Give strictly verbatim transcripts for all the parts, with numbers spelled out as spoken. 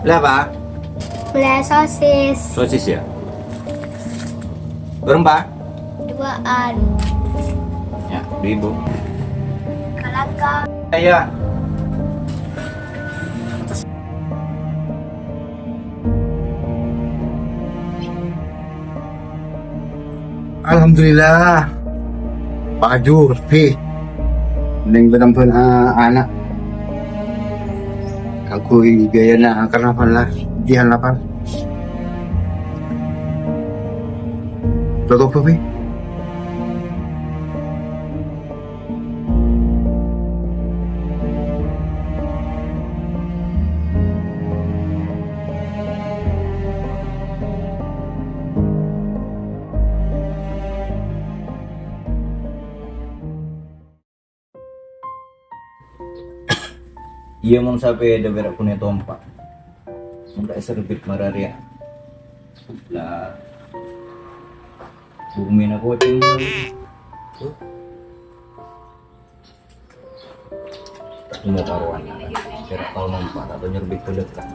Bârâmpa? Bâli sosis. Sosis, ya? Bârâmpa? Duwâ'ân. Ya, dua ribu. Kalangkong. Iya. Alhamdulillah. Paju, lebbi. Neng benang pun, ah, ana'. Kaangghuy biayana karnaval la, jihan lapar. Cukup, lebbi. Iyâ, mon sapèda pèra' ghun ètompa'. Mon ta' èserbit mararèya. La, bumina kocèng. Mo karowan. Pèra' tao nompa', ta' tao nyerbit bâlâkka'.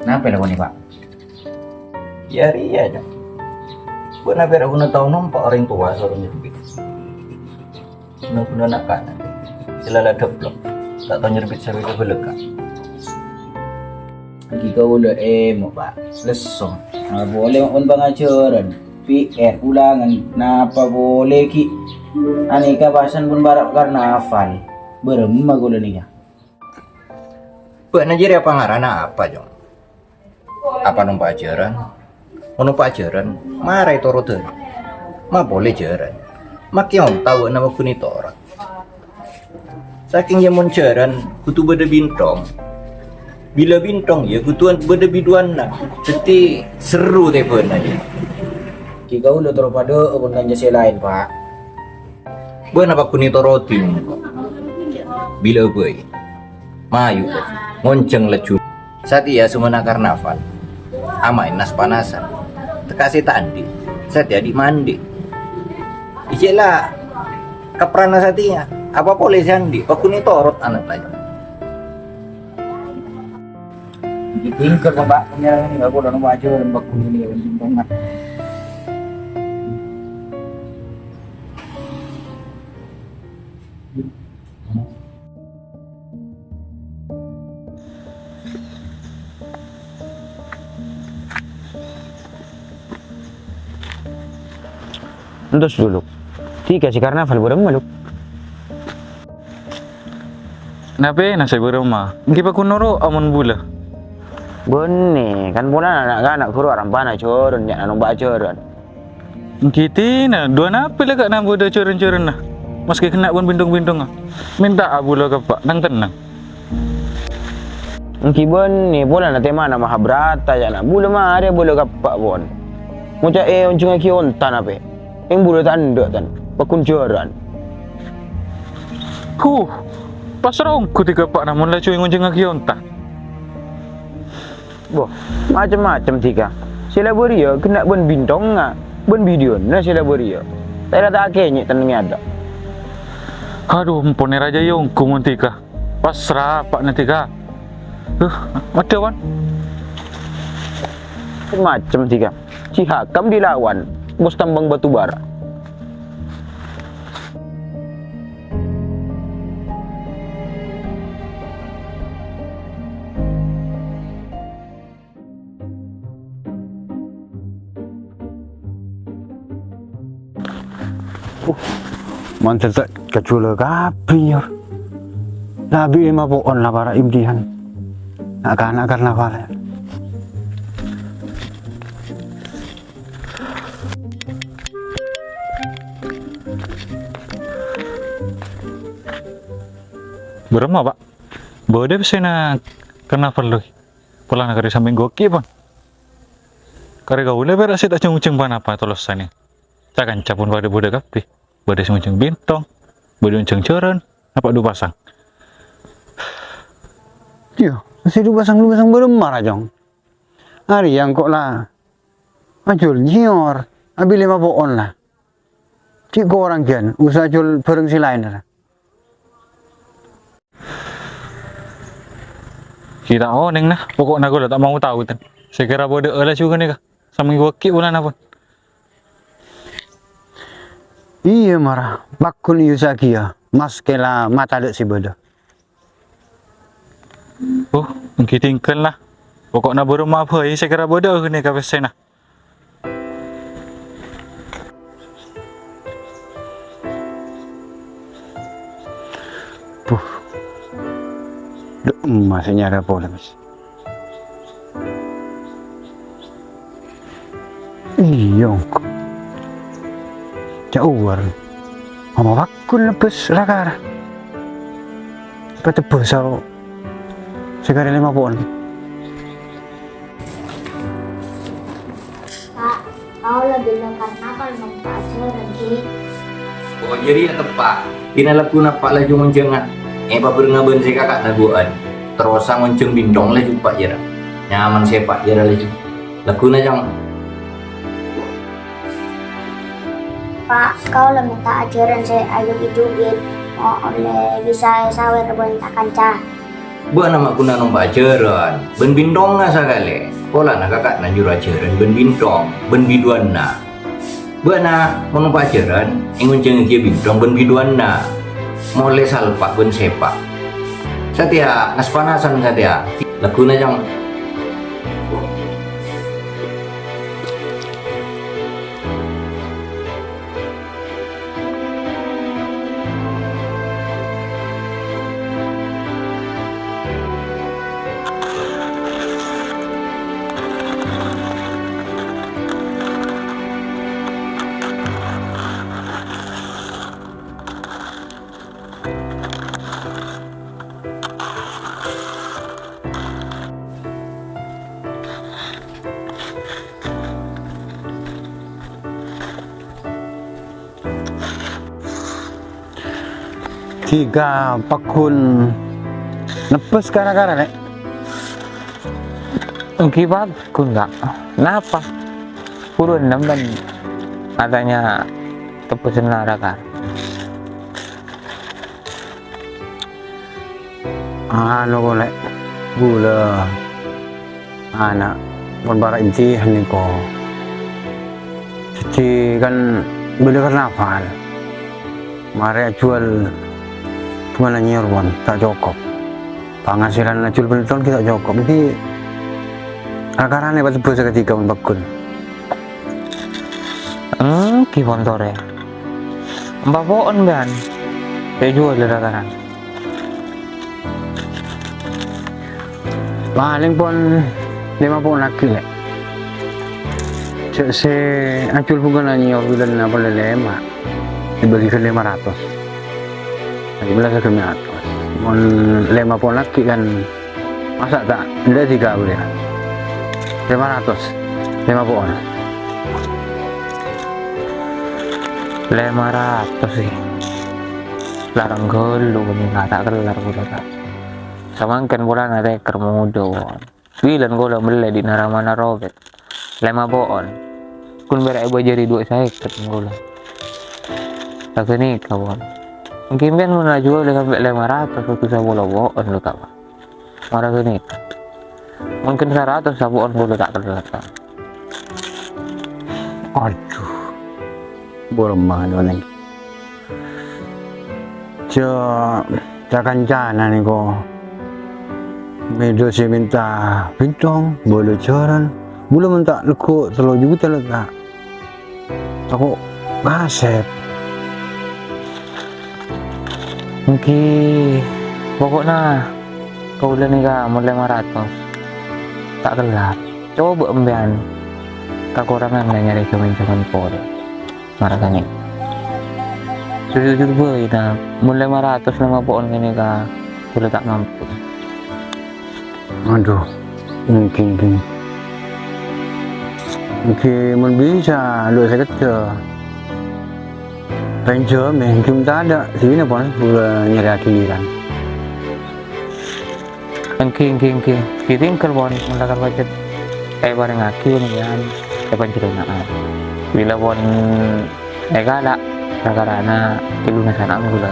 Napè la bâ'na, Pa'? Iyâ rèya, Cong. Bâ'na pèra' ghun tao nompa' orèng towa soro nyerbit. Nang-, nang na'-kana' sè la-la dheblok, ta' tao nyerbit sè bâlâkka'. Ghi' kaulâ èmo', Pa'. Lesso. Napa polè mon pangajhârân, P R, ulangan, napa polè ghi' anèka pasan pon para' karnaval. Bârâmma kaulâ nèka. Bâ'na jârèya pangarana apa, Cong? Apa nompa' jhârân? Mon nompa' jhârân, mara ètorodhâ. Ma' polè jhârân. Makè onta bâ'na maghun ètorot. Sakèng jhâ' mon jhârân kodhu bâdâ bintong. Bilâ bintong, iyâ kodhu bâdâ biduwâna. Dhâddhi serru tèbâna, iyâ. Ghi' kaulâ terro padâ'â bân kanca sè laèn, Pa'. Bâ'na paghun ètorodhi. Bilâ bhâi. Mayu, ngonjhâng laju. Satèya sumana karnaval. Amaèn nas-panasan. Tekka' sè ta' andi'. Satèya andi' mandi. Ijjhâ' la kaprana satèya. Apa polè sè andi'? Paghun ètorot ana' laju. Ditinggal, Pak. Punya ini, aku udah nunggu aja, Pak. Ini, ini, ini. Entos dulu. Tiga si karnaval bârâmma, Luk? Napè nasè' bârâmma? Èngghi paghun noro' amon bulâ. Bânnè, kan polana na'-kana' ghuru arampana jhârân, nya'na nompa' jhârân. Èngghi dinah, duwâ napè la ka'na bâdâ jhârân-jhârânna, maskè ghenna' bân bintong-bintongnga. Mènta'a bulâ ka Eppa' nang-tennang. Èngghi bânnè polana tèmana Mahabharata, ca'na bulâ marè bulâ ka Eppa' pon. Ngoca' èonjhângaghi onta napè. Èng bulâ ta' endâ', tan, paghun jhârân. Huh, pas ronggu dhika Eppa' namon laju èngonjhângaghi onta. Boh, macem-macem dhika. Sè la bâriyâ ghenna' bân bintongnga, bân bidiyâna sè la bâriyâ. Ta' èra ta' akènyè' tennengngè adâ'. Adu, ampon èra jâ' èonggu mon dhika. Pasra Eppa' na dhika. Huh, maddhâ, Wan. Macem dhika. Si Hakam dilawan, bos tambang batu bara. Uh, mandhâr ta' kajhulâ kabbhi, Nyor. Labi èmapo'on la para' imdihan. Na'-kana' karnaval. Bârâmma, Pa'? Bâdâ pèssèna karnaval, Loy. Polana karè sampèng ghuwâ ghi' pon. Karè kaulâ pèra' sè ta' jhâng-onjhâng ponapa tolossanè. Ca-kanca pon padâ budhâ kabbhi. Bâdâ sè ngonjhâng bintong, bâdâ ngonjhâng jhârân, napa' du pasang. Iyâ, sè du pasang lu pasang bârâmma ra, Cong. Arèya engko' la ajhuwâl nyèyor, abit lèma po'on la. Cè' korang jân, usa ajhuwâl bhârâng sè laèn ra. Ghi' ta' onèng, nah, poko'na kaulâ ta' mau tao, ten. Sè kèra bâdâ'â laju ghânèka. Samènggu aghi' polana, pon. Iyâ, mara. Pagghun èyusa'aghiyâ, maskè la matadâ' sè bâdâ. Oh, èngghi tinggal, nah. Poko'na bârâmma bhâi sè kèra bâdâ'â ghânèka pèssèna. Buh. Dâ' emma sè nyarè polè, Mas. Iyâ, engko'. Ca' uwar. Ama pagghun lebbhâs ra-kara. Patebbhâ saro sè karè lèma po'on. Pa', kaulâ bilâ karna kol mon pajhârân, ghi. Oh, jârèya teppa'. Dinah lagghuna Pa' laju ngonjhângan. Èpabhârengngâ bân sè kaka'na buwâ'ân. Terrosa ngonjhâng bintong laju Pa' jârâ. Nyaman sè Pa' jârâ laju. Lagghuna, Cong. Pa', kaulâ mènta ajhârân sè ajhugi-jhugi, mo' ollè bisa èsawèr bân ta-kanca. Bâ'na ma' ghuna nompa' ajhârân bân bintongnga sakalè. Polana kaka'na juru ajhârân bân bintong bân biduwâna. Bâ'na mon nompa' ajhârân, èngonjhângaghi bintong bân biduwâna. Molè salpa' bân sèpa'. Satèya nas-panasan satèya. Lagghuna, Cong. Dhika pagghun nebbhâs kara-kara, Lè'? Èngghi pagghun, Ka'. Napa? Buruwân sampèyan atanya tebbhâsânna ra-kara. Anu, Lè', bulâ ana' mon para' èndi'ân nèko. Dhâddhi kan bâdâ karnaval. Marè ajhuwâl bhungana nyèyor pon ta' cokop. Panghasilan ajhuwâl bân ton ghi' ta' cokop. Dhâddhi ra-karana èpatebbhâ sè kadhika mon pagghun. Èngghi pon torè. Empa' po'on, bân. Sè èjhuwâl ra-karana. Palèng pon lèma po'on aghi', Lè'. Jhâ' sè ajhuwâl bhungana nyèyor bilân apa lè-, lèma. Èbâghi ghân lèma ratos. Lèma ratos. Mon lèma po'on aghi' kan masa' ta' endâ' dhika bulâ. Lèma ratos. Lèma po'on. Lèma ratos sè. Larang ghâllu kènè' ta' kellar bulâ, Ka'. Samangkèn polana tèkèr modâ, pon. Bilân kaulâ mellè dhinna' ramana Robert. Lèma po'on. Ghun pèra' èbâjâri duwâ' sèket kaulâ. Saghânèka, pon. Èngghi sampèyan mon ajhuwâl sampè' lèma ratos, kodhu sapolo po'on, lho, Ka'. Mara ghânèka. Mungkin saratos sapo'on kaulâ ta' kellar, Ka'. Adhu. Bârâmma nèko, Neng. Jhâ', jhâ' kancana nèko. Mèdhâ sè mènta bintong, bâlâjhârân. Bulâ mènta lèghâ' tello juta lè' ta'. Tako' kasèp. Èngghi, poko'na kaulâ nèka mon lèma ratos. Ta' kellar. Coba sampèyan kakorangan nyarè jhâman-jhâman polè. Mara ghânèka. Jujur-jujur bhâi, nah, mon lèma ratos lèma po'on ghânèka, kaulâ ta' mampu. Adhu, èngghi, èngghi. Èngghi, mon bisa, duwâ' sèket jhâ'. Pènjhâm, èngghi, mon tadâ', dinah pon, kaulâ nyarèyaghi giliran. Èngghi, èngghi, èngghi. Ètinggal, pon, mon la kan pajhât èparèngaghi panèyaan è panjhennengngan. Bilâ pon èkala' ra-karana èlunasana kaulâ.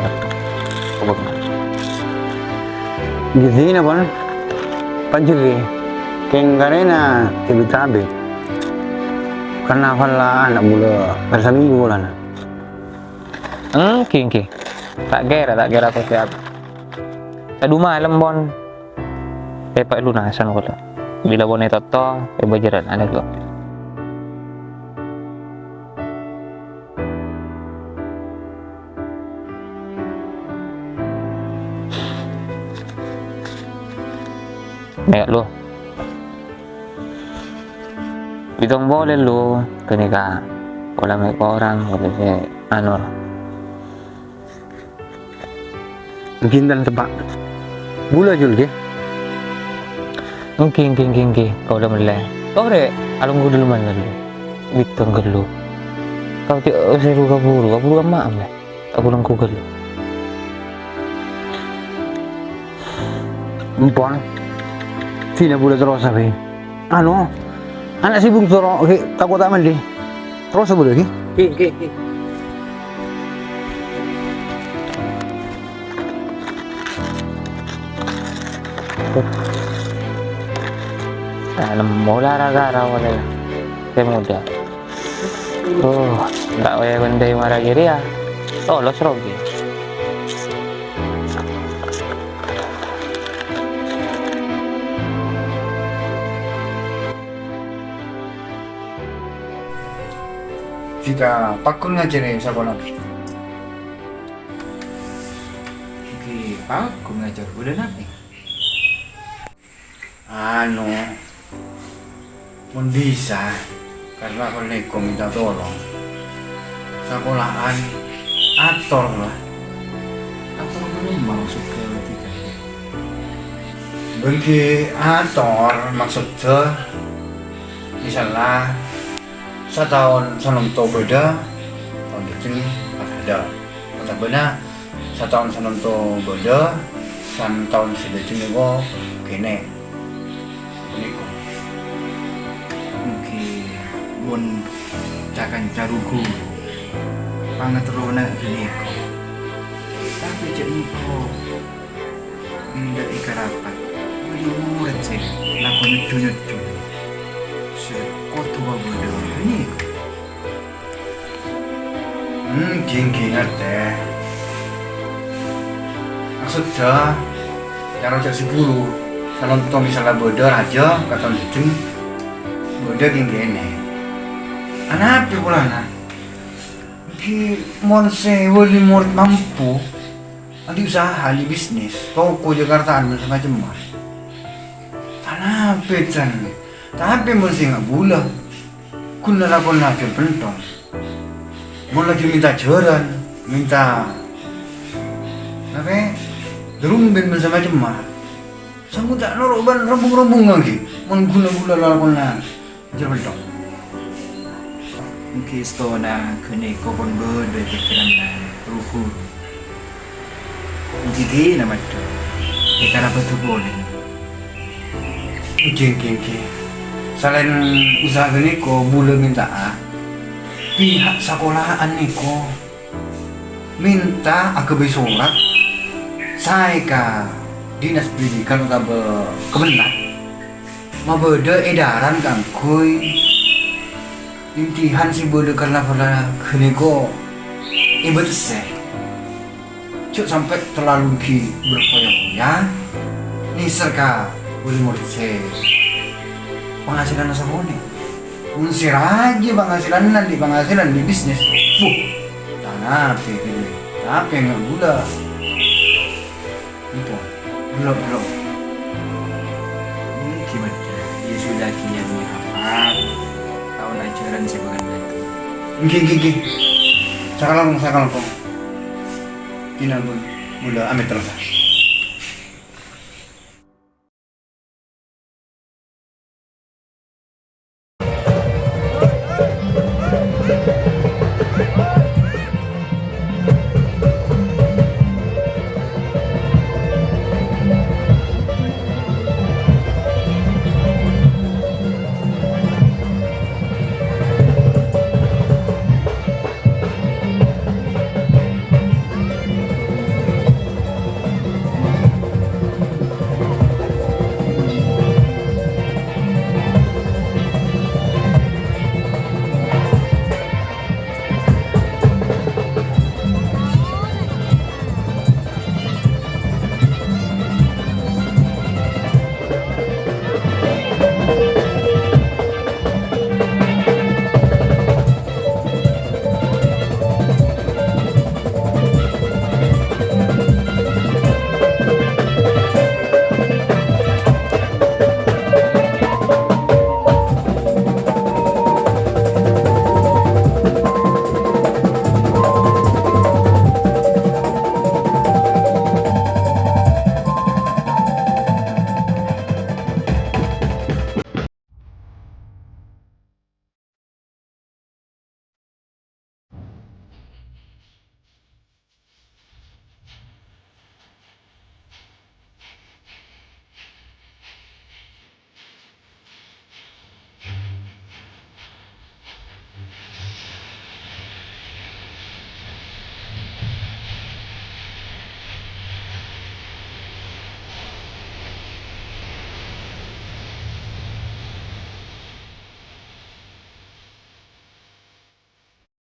Kobâ. Ghi' dinah, pon. Panjhennengngan kèng karèna tabi-tabi. Karna pola ana' bulâ per samènggu polana. Èngghi, èngghi. Ta' kèra, ta' kèra kocap. Tadhu malem, pon. Èpalunasan, pon. Bilâ pon ètotto, èbâjârân, ana' lo. Mè' lo. Bidhâng polè lo, ghânèka. Pola mè' korang, polè sè, anu. Èngghi, enten, teppa'. Bulâ, Jul, ghi? Èngghi, èngghi, èngghi, èngghi. Kaulâ mellè. Torè, alongghu dâlemman ghâllu. Bidhâng ghâllu. Kau ti-, seru kabhuru, kabhuru ka ma'am, lè. Aku lengku ghâllu. Empon. Dinah bulâ terrosa, Bi. Anu, ana' sè bungsu ro-, ghi' tako' ta' mandi. Terrosa bulâ, ghi? Ghi, ghi, ghi. Nah, nemmo la ra-kara polè. Sè muda. Oh, ta' ollè bândâi mara jârèya. Tolos rogi. Jhâ' pagghun ngajhâr è sakola. Ghi, pagghun ngajhâr, bulâ napè? Anu, mon bisa, karna ghânèka mènta tolong. Sakola'an ator, la. Ator bârâmma maksodda, Tika? Bânggi ator maksodda, misalla, sataon sanonto bâdâ, taon dâteng padâ. Otabâna sataon sanonto bâdâ, santaon sè dâteng nèko kènè'. Ghânèka. Èngghi, mon ca-kanca ru-ghuru, pangaterrona ghânèka. Tapè jhâ' nèko, Endâ' è karapat, bâli morèd sè lakona jhunjhung sè kodhu pabâdâ ghânèka. Hmm, ghi-, ghi-, ngartè. Maksodda, cara jhâ' sè ghuru, sanonto misalla bâdâ rajâ, katon dâteng, bâdâ kèng kènè'. Anapè polana? Ghi-, mon sè wali morèd mampu, Andi' usaha, andi' bisnis, toko Jakartaan bân samacemma. Tanapè, Chan. Tapè mon sè nga' bulâ, ghun lakona jhâr bhentong. Mon laju mènta jhârân, mènta, tapè, dârumbin bân samacemma. Sambu ta' noro' bân rombung-rombungnga ghi, mon ghun bulâ lakona. Jhâr bhentong. Èngghi sèttona ghânèka pon bâdâ è pèkkèranna ru-ghuru. Èngghi ghina maddhâ, è karabat polè. Èngghi, èngghi, èngghi. Salaèn usaha ghânèka bulâ mènta'a, pihak sakola'an nèko mènta aghâbây sorat saè ka Dinas Pendidikan otabâ Kemenag. Mabâdâ èdhârân kaangghuy imtihan sè bâdâ karna polana ghânèka èbâtessè. Jhâ' sampè' terlalu ghi' berfoya-foya, nèser ka wali morèd sè panghasilanna sakonè'. Mon sè rajâ panghasilanna, andi' panghasilan, andi' bisnis, buh, tanapè ghâllu, tapè nga' bulâ. Empo, belum, belum. Ini gimana? Ya sudah, gini, gini, apa? Taon ajhârân sè bhâkal dâteng. Èngghi, èngghi, èngghi. Sakalangkong, sakalangkong. Ghi, ampon, bulâ amèt terros.